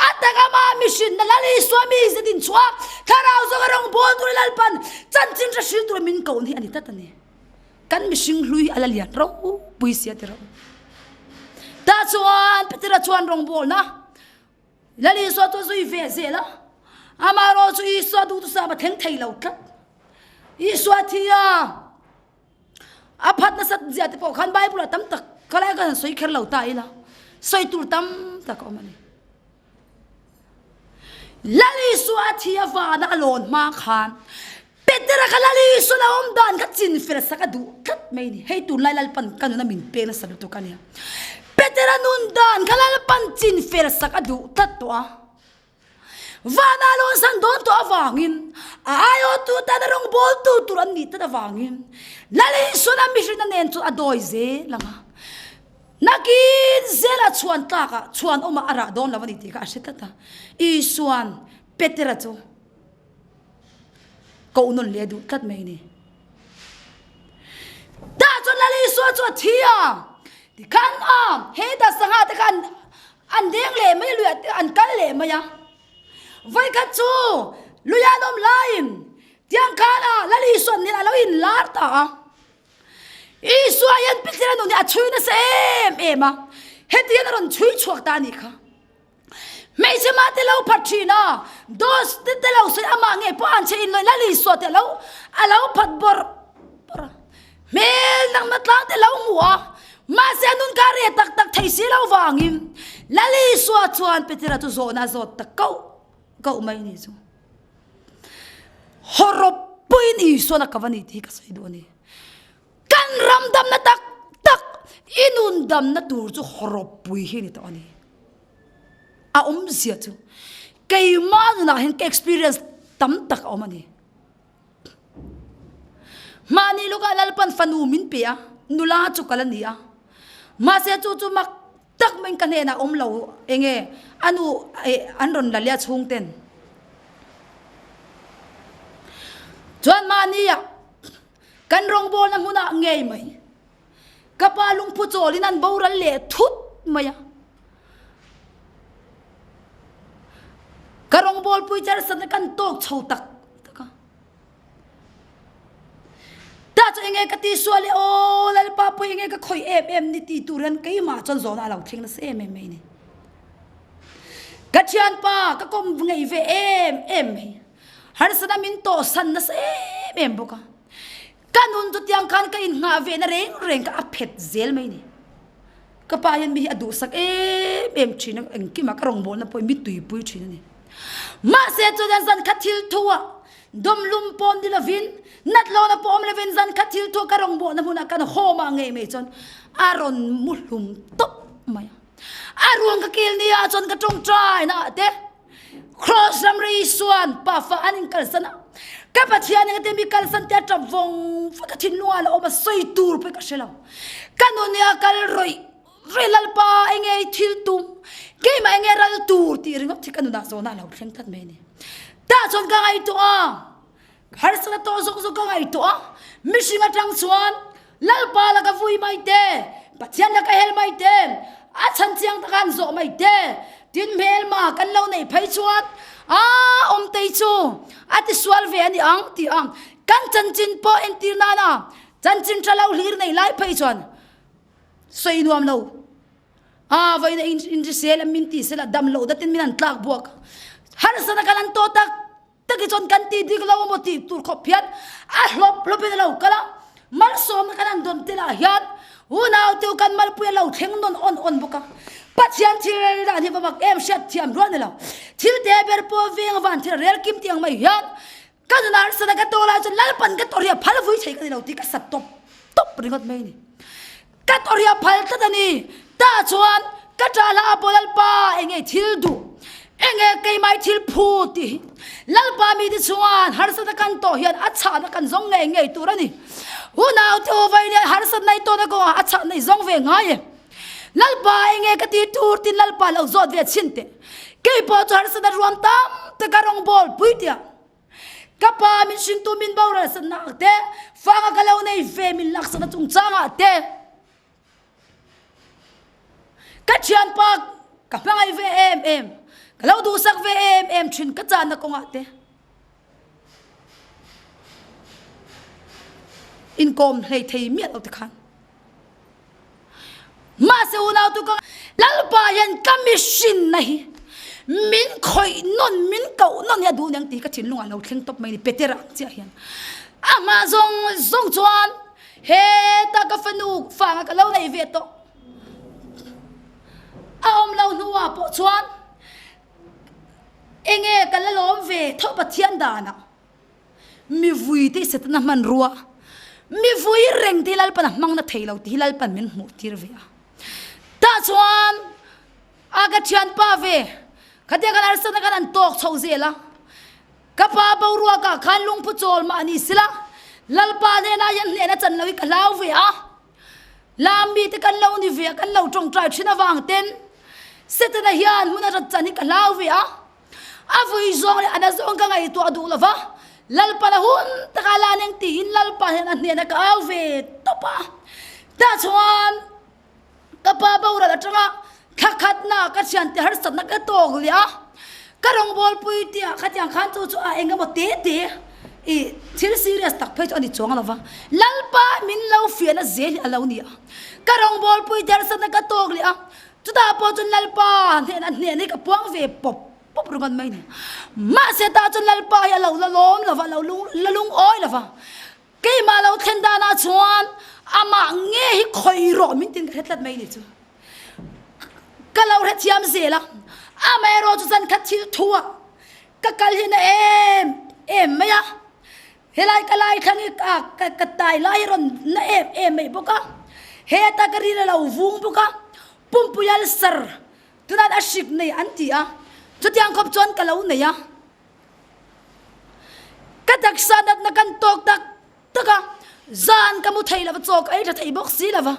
Speaker 1: a taka mah mihrinna Lal Isua mi zet inchhuah thlarau zawnga rawngbâwl tura Lalpan chanchin hre hril tura min kohna hi a ni tlat a ni. Kan mihring hlui a la lian ropui sia ti rawh. Tah chuan Petera chuan rawngbâwlna Lal Isua chu a zui ve zel a, amaherawh chu Isua duhthusam a thleng thei lo tlat. Isua thi a, a phat nasat zia te pawh khan Bible ah tam tak khalai khan an sawi kher lo ta ila. Sawi tur tam tak a awm a ni. Lal Isua a thi a vana a lawn hma khan Petera kha Lal Isua lo awm dan kha chin fel sak a duh tlat mai a ni. Hei tunlai Lalpan ka nuna min pek nasa lutuk a nia. Petera nun dan kha Lalpan chin fel sak a duh tlat tawh a. Vana lawn san dawn tawh avangin a aiawhtu tana rawngbawltu tur an nih tlat avangin Lal Isua mihrinna nen chuan a dawi zel ang a. Nakin zela chhuan tlakah chhuan awmah a rah dawn lo a ni tih kha a hre tlat a. Isua'n Petera chu koh nawn leh a duh tlat mai a ni. Tah chuan Lal Isua chu a thi a, tikhan a hetah sangha te kha an deng leh mai a, luiah te an kal leh mai a. Vawikhat chu luia an awm laiin tiang khan a Lal Isua'n nen a lo inlar ta a. Isua hian Petera nun hi a chhui nasa em em a, heti hian a rawn chhui chhuak ta a nih kha. Hmeichhe mah te lo phat thin a, dos te te lo sawi amah ngei pawh an chhe inlawih Lal Isua te lo a lo phat bawrh bawrh a. Hmel nangna tlang te lo hmu a, mahse a nun kha a reh tak tak thei si lo vangin Lal Isua chuan Petera chu zawhna a zawt ta koh koh mai a nih chu. Hawrawp puiin Isuan a kava ni tih hi ka sawi duh a ni. Kan ram damna tak tak i nun damna tur chu hawrawp pui hi a ni tawh a ni. A awmzia chu keimah nunah hian ka experience tam tak a awm a ni. Mahni lukah Lalpan fanu min pe a, nula chu ka la ni a. Mahse chu chu mak tak maiin ka hnenah awm lo enge a nu eh an rawn la leh a chhungten. Chuan mahnia kan rawngbawlna hmunah ngei mai ka pa lungphu chawlin an boral leh thut mai a. Ka rawngbawlpui charsatna kan tawk chho tak tak a. Tah chu enge ka tihsual e aw Lalpa pawh enge ka khawih em em ni tih tur hian keimah chuan zawhna a lo thleng nasa em em mai a ni. Ka thianpa ka kawm ngei ve em em mai. Harsatna min tawhsan nasa em em bawk a. Ka nun chu tiang khan ka innghah ve na reng reng kha a phet zel mai a ni. Ka pa hian mi hi a duhsak em em thin a, engkimah ka rawngbawlna pawh hi mi tuipui thin a ni. Mahse chuan zan kha thil thu ah dawmlum pawh ni lovin, nat lohna pawh awm lovin zan kha thil thu ah ka rawngbawlna hmunah kan home ah ngei mai chuan a rawn mu hlum tawp mai a. A ruang ka kil ni ah chuan ka tawngtai na ah te Cross ram rei Isuan pafa an inkalsan a, ka Pathian eng ate mi kalsan te a tap vawng vawng ka thinlung ah la awm a sawi tur pawh ka hre lo. Ka nun hi a kal rawih rawih Lalpa enge i thil tum, keimah enge ral tur tih ringawt hi ka nunah zawhna a lo thleng tlat mai a ni. Tah chuan ka ngaihtuah a. Harsatna tawh zawk zawk ka ngaihtuah a, mihring atang chuan Lalpa laka vui mai te, Pathian laka hel mai te, a chhan chiang taka an zawh mai te, tin hmelma kan lo neih phei chuan a awmtei chu a tisual ve a ni ang tih a kan chanchin pawh entir nana chanchin tha lo hlir nei lai phei chuan sawi nuam lo. A vawiin a inhrisel a min tihsel a dam loh datin min han tlak buak a, harsatna kan han tawh tak. Taki chuan kan tih dik lo emaw tih tur khawp hian a hlawp hlawpin a lo kal a, malsawmna kan han dawn te lah hian unaute u kan malpui a lo thleng nawn awn awn bawk a. Pathian thil rel dan hi va mak em hriat thiam rual ni lo. Thil te ber pawh veng avan thil a rel kim tih ang mai hian ka nunah harsatna ka tawh lai chuan Lalpan ka tawrh hi a phal vui thei ka ni lo tih ka sat tawp tawp ringawt mai a ni. Ka tawrhia phal tlat a ni. Tah chuan ka ṭah hla a pawh Lalpa enge thil duh, enge keimah i thil phu tih hi Lalpa mite chuan harsatna kan tawh hian a chhahna kan zawng ngei ngei tur a ni. Unaute u vawiin harsatna i tawhna kawngah a chhahna i zawng ve ngai e. Lalpa enge ka tih tur tin Lalpa lo zawt ve chhin teh. Keipawh chu harsatna ruam tam taka rawngbawl pui tiang. Ka pa min hringtu min boral sannak te, fanga ka lo nei ve min laksana chungchangah te, ka thianpa ka hmangaih ve em em, ka lo duhsak ve em em thin ka channa kawngah te, inkawm hlei thei miah lo te khan. Mahse unau tu ka Lalpa hian ka mihrinna hi min khawih nawn, min koh nawn hi a duh aniang tih ka thinlungah lo thleng tawp mai a ni, Petera ang chiah hian. A hma zawng zawng chuan heta ka fanu fanga ka lo nei ve tawh. A awm lo hnuah pawh chuan enge ka la lawm ve tho Pathian danah mi vui te hi Setana hmanrua, mi vui reng te hi Lalpan a hmang na thei lo tih hi Lalpan min hmuh tir ve a. Tah chuan a ka thianpa ve khatia kan harsatna khan an tawk chho zel a, ka pa boruakah khan lungphu chawl mah ni sila Lalpa hnenah hian hnehna chan lo hi ka hlau ve a. Lam mite kan lo ni ve a, kan lo tawngtai thin avang ten Setana hian hmun a rat chan hi ka hlau ve a, a vui zawng leh a na zawng ka ngaihtuah duh lo va, Lalpa la hun taka la neng tiin Lalpa hian a hnenah ka au ve tawp a. Tah chuan ka pa boral atanga thla khatna ka thiante harsatna ka tawk leh a, ka rawngbawlpui tih ah khatiang khan chu chu a eng emaw te te I thil serious tak phei chu a ni chuang lo va, Lalpa min lo fiahna zel hi a lo ni a, ka rawngbawlpui dersatna ka tawk leh a, chutah pawh chuan Lalpa hnenah hnehna hi ka puang ve pawp pawp ringawt mai ni. Mahse tah chuan Lalpa hi a lo la lawm lo va, a lo la lungawi lo va, keimah lo thlen danah chuan amah nge hi khawi rawh min tin ka hre tlat mai ni chu. Ka lo hrethiam zel a, amaherawhchu zan khat thil thuah Ka kal hi na em em mai a, helai ka lai thlang hi ka ka ka tai lai hi rawn na em em mai bawk a, heta ka ril a lo vung bawk a, pumpui ulcer tunah a hrik nei an ti a, chutiang khawp chuan ka lo nei a, ka taksa natna kan tawk tak tak a, zan ka mu thei lo va, chaw ka ei tha thei bawk si lo va,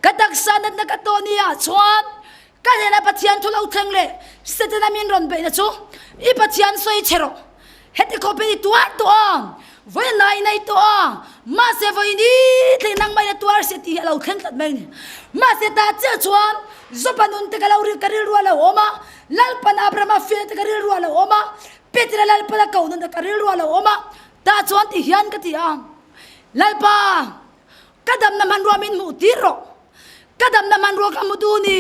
Speaker 1: ka taksa natna ka tawh ni ah chuan ka hnenah Pathian thu lo thleng leh Setana min rawn beihna chu i Pathian sawi che rawh, heti khawp in i tuar tawh a, vawi nai nei tawh a, mahse vawi ni thleng nangmah in a tuar si tih hi a lo thleng tlat mai a ni. Mahse ta chiah chuan Joba nun te ka lo ka rilru a lo awm a, Lalpan Abrahama fiahna te ka rilru a lo awm a, Peter-a Lalpan a koh nun te ka rilru a lo awm a, Tah chuan ti hian ka ti a, Lalpa, ka damna hmanrua min hmuh tir rawh. Ka damna hmanrua ka hmu duh ni.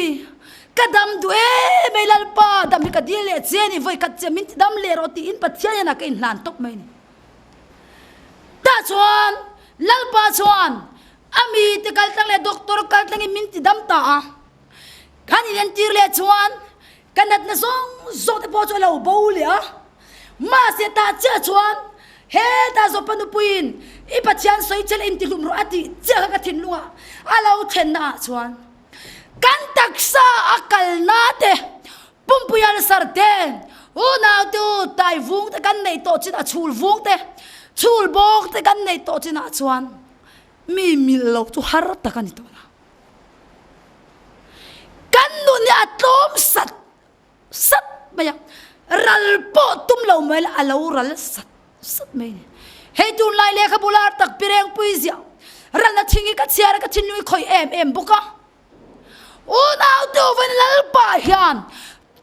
Speaker 1: Ka dam duh em mai Lalpa, dam hi ka dil leh che a ni, vawi khat che min ti dam leh rawh tiin Pathian hian a ka inhlan tawp mai a ni. Tah chuan Lalpa chuan a mite kal tlang leh doctor kal tlangin min ti dam ta a. Kan inentir leh chuan ka natna zawng zawng te pawh chu a lo bo leh a. Mahse tah chiah chuan hetah Zawpa nupuiin i Pathian sawi che leh intihlum rawh a tih chiah kha ka thinlungah a lo thlenna ah chuan kan taksa a kalna te, pumpui alsar te, unau te u tai vung te kan neih tawh chinah chhul vung te, chhul bawk te kan neih tawh chinah chuan mi mil lo chu har tak a ni tawh lo. Kan nun hi a tlawm sat sat mai a, ral pawh tum lo mai la a lo ral sat sat mai a ni. Hei tunlai lehkhabu lar tak Pirengpui ziah ralna thing hi ka chhiar a, ka thinlung hi khawih em em bawk a. Unau tu vawiin Lalpa hian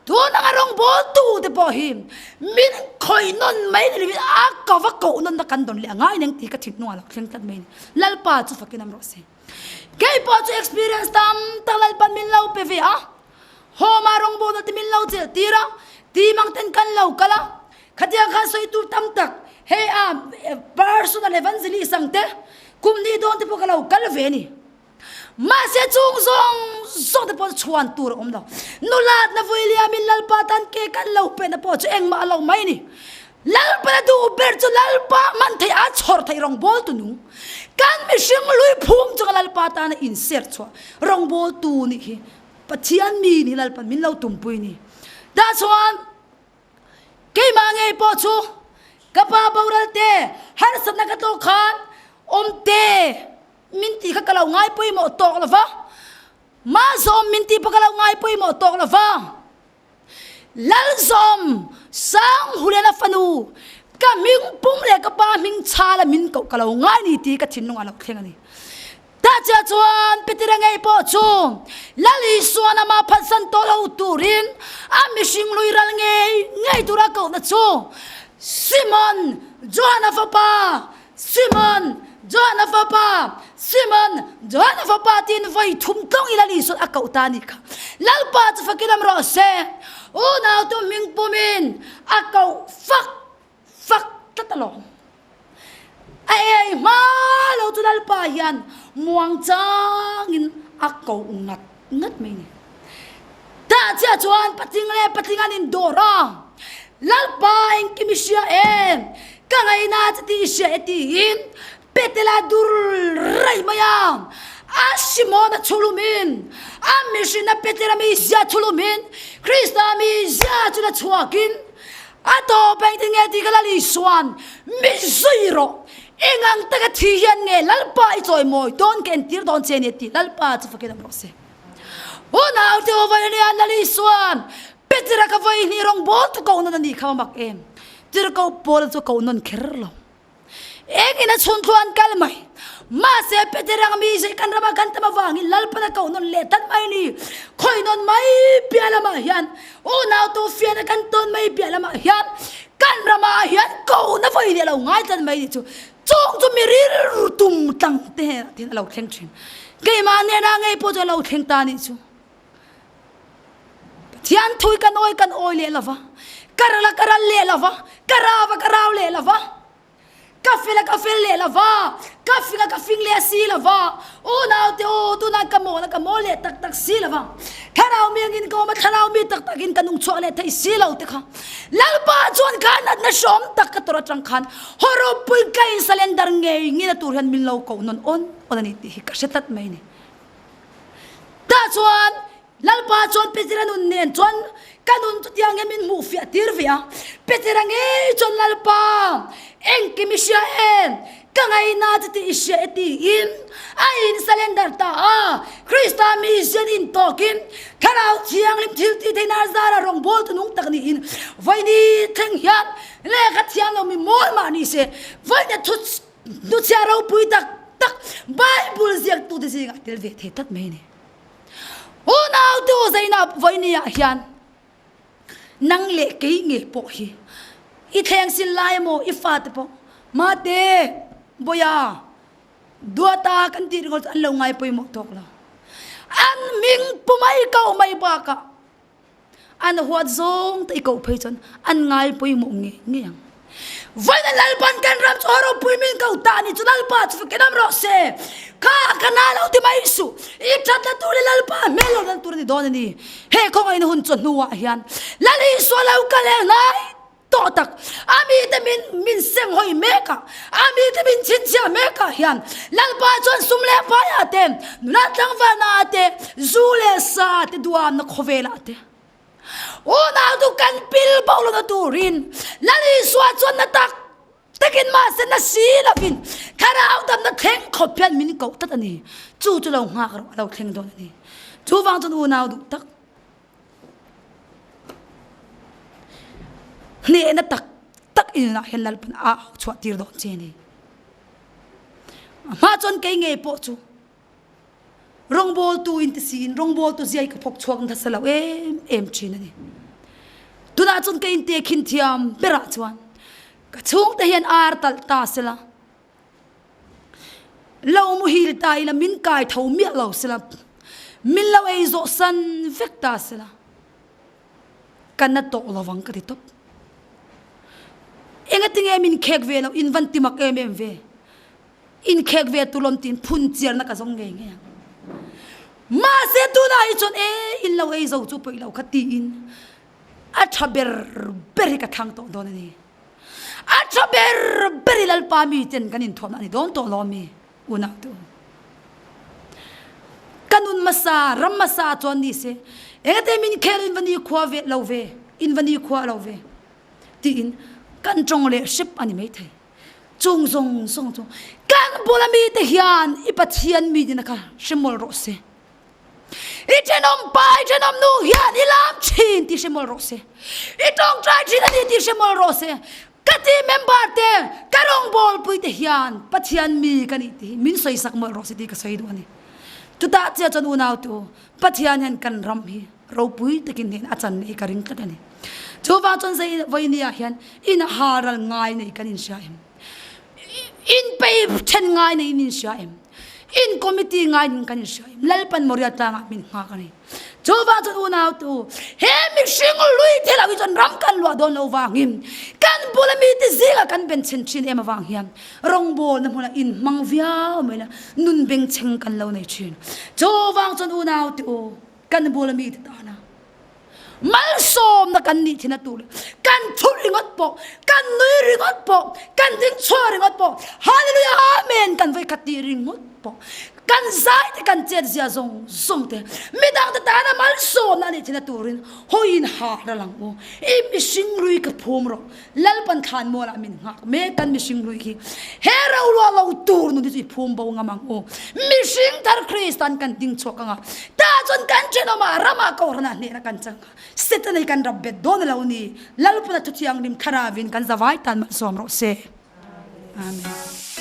Speaker 1: tun anga rawngbawl tu te pawh hi min khawih nawn mai ni lovin a ko va koh nawn na kan dawn leh a ngai neng tih ka thinlung ah lo thleng tlat mai a ni. Lalpa chu fakin awm rawh se. Kei pawh chu experience tam tak Lalpan min lo pe ve a, home ah rawngbawlna te min lo chelh tir a, team ang ten kan lo kal a, khatiang khan sawi tur tam tak hei a personal evangelist ang te kum hnih dawn te pawh ka lo kal ve a ni. Mahse chung zawng zawng te pawh chu chhuan tur a awm lo. Nulatna vui liamin Lalpa tan ke kan lo pehna pawh chu engmah a lo mai a ni. Lalpa na duh ber chu Lalpa hman theih a chhawr theih rawngbawltu nung. Kan mihring lui phum chunga Lalpa tana inser chhuah rawngbawltu nih hi Pathian mi nih Lalpan min lo tumpui ni. Tah chuan keimah ngei pawh chu ka pa boral te harsatna ka tlawh khan awm te min tih kha ka lo ngai pawimawh tawk lo va, Mahzawm min tih pawh ka lo ngai pawimawh tawk lo va. Lalzawm, Sanghuliana fanu, ka hming pum leh ka pa hming chhala min koh ka lo ngai ni tih ka thinlung a lo thleng a ni. Tah chiah chuan Petera ngei pawh chu Lal Isuan amah phatsan tawh lo turin a mihring lui ral ngei ngei tura kohna chu Simon, Johana fapa, Simon, Johana fapa, Simon, Johana fapa tiin vawi thum tlawng i Lal Isuan a koh ta a nih kha. Lalpa chu fakin awm rawh se. Unautu hming pumin a koh fak fak tlat alawm. A ei hma lo chu Lalpa hian muang changin a koh ngat ngat mai a ni. chiah chuan patling leh patling an indawr a, Lalpa engkim i hria em? Ka ngaihna che tih i hria e tiin Petela dur raih mai a, a Simona chhulumin a mihrinna Petera mizia chhulumin Krista mizia chu la chhuakin a tawp engtin nge tih ka Lal Isuan min zui rawh, eng ang taka thi hian nge Lalpa i chawimawi dawn ka entir dawn che nia tih Lalpa chu fakin awm rawh se. Unau te aw vawi ania Lal Isuan Petera ka vawi hnih rawngbawl tu koh nawn a nih kha mak em? Tirhkoh Paula chu koh nawn kher lo. Engin a chhun thluan kal mai. Mahse Peterang mi zai kan rama kan tam avangin Lalpan a koh nawn leh tan mai ni. Khawi nawn mai piah lamah hian unau tu fiahna kan tawn mai piah lamah hian kan ramah hian kohna vawi leh lo ngai tan mai ni chu. Chung chu mi rilru tum tlang te hnenah te hian a lo thleng thin. Keimah hnenah ngei pawh chu a lo thleng ta nih chu. Pathian thui kan awi kan awi leh lova, ka ral a ka ral leh lova, ka rau a ka rau leh lova, ka fel a ka fel leh lova, ka fing a ka fing leh si lova, unaute u tunah ka mawl a ka mawl leh tak tak si lova, thlarau mi angin ka awm a, thlarau mi tak takin ka nung chhuak leh thei si lo te kha Lalpa chuan kha natna hrawm tak ka tawrh atang khan hawrawpui ka in salendar ngei ngei na tur hian min lo koh nawn awn awn a ni tih hi ka hre tlat mai a ni. Tah chuan Lalpa chuan Petera nun nen chuan ka nun chutiang hian min hmuh fiah tir ve a. Petera ngei chuan Lalpa, engkim i hria em? Ka ngaihna che tih i hria e tiin a in surrender ta a. Krista misian intawkin Thlarau Thianghlim thil tih theihna zara rawngbawltu nung tak niin vawiini thleng hian lehkha thiam lo mi mawi mah ni se vawiina thu Hnuchhia ropui tak tak Bible ziaktute zingah tel ve thei tlat mai a ni. Unautu Zainab vawinia hian nang leh kei ngei pawh hi i thleng sil lai emaw i fate pawh Mate, Bawia, Duata kan tih ringawt chu an lo ngai pawimawh tawk lo. An hming pu mai ko mai bakah An huat zawng te i koh phei chuan an ngai pawimawh nge nge ang. Vawiin Lalpan kan ram chu a ropui min ko ta ni chu Lalpa chu fakin awm rawh se. Kha ka na lo ti mai suh. I thatna tur leh Lalpa hmel lo lan tur a ni dawn a ni. He khawngaihna hun chaw hnuah hian Lal Isua lo kal e hnai Tawh tak, a mite min min seng hawi mek a, a mite min chhinchhiah mek ah hian Lalpa chuan sum leh pai ah te, nula tlangvalna ah te, zu leh sa ah te duamna khawvel ah te unau chu kan pil bo lohna turin Lal Isua chuan na tak takin mahse na si lovin thlarau damna thleng khawp hian min koh tlat a ni. Chu chu lo nghak rawh a lo thleng dawn a ni. Chuvang chuan unau duh tak. Hnehna tak tak inah hian Lalpan a au chhuah tir dawn che ni. A hma chuan kei ngei pawh chu rawngbawltu in ti siin rawngbawltu ziai ka phawk chhuak nasa lo em em thin a ni. Tunah chuan ka inte khin thiam berah chuan ka chhungte hian ar talh ta sela Lo muhil ta ila min kai tho miah lo sela, min lo ei zawh san vek ta sela, ka na tawh lo vang ka ti tawp. Engatinge min khek ve lo, in van ti mak em em ve, in khek ve tur lawm tiin phun chiarna ka zawng ngei ngei ang. Mahse tunah hi chuan e in lo ei zo chu pawi lo kha tiin a tha ber ber hi ka thlang tawh dawn a ni. A tha ber ber i Lalpa mi ten kan inthuamna a ni dawn tawh lo ami unau te u. Ka nun hmasa, ram hmasa chuan ni se engate min khel in va ni khua ve lo ve, in va ni khua lo ve tiin kan tawng leh hrep a ni maithei. Chung zawng zawng chu kan bula mite hian i Pathian mi nihna kha hre mawlh rawh se. I thenawm pa, i thenawm nu hian i lam thin tih hre mawlh rawh se. I tawngtai thin a ni tih hre mawlh rawh se. Ka team member te, ka rawngbawlpui te hian Pathian mi ka nih tih hi min sawisak mawlh rawh se tih ka sawi duh a ni. Chutah chiah chuan unautu, Pathian hian kan ram hi ropui takin hnen a chan nei ka ring tlat a ni. Chuvang chuan zei vawinia hian in haral ngai nei kan inhria em? In pei then ngai nei in inhria em? In committee ngai in kan inhria em? Lalpan Moria tlangah min nghak a ni. Chuvang chuan unau tu, he mihring lui thil ah hi chuan ram kan luah dawn lo vangin kan bula mite zingah kan ben chhen thin em avang hian rawngbawlna hmunah in hmang viau mai la, nun bengchheng kan lo nei thin. Chuvang chuan unau te u, kan bula mite tana. Malsawmna kan nih thin a tur kan thu ringawt pawh, kan nui ringawt pawh, kan ding chhuah ringawt pawh, Hallelujah Amen kan vawikhat tih ringawt pawh, kan zai te kan chet zia zawng zawng te midang te tana malsawmna a nih thin a turin hawiin ha ral ang u. I mihring lui ka phum rawh. Lalpan thlan mualah min nghak mek kan mihring lui khi he rorua lo tur nun hi chu i phum bo ngam ang u. Mihring thar Kristan kan ding chhuak anga tah chuan kan thenawmah ramah kohhranah hnehna kan chang a, Setana hi kan rap bet dawn a lo ni. Lalpana thu thianghlim thlarauin kan zavai tan malsawm rawh se. Amen.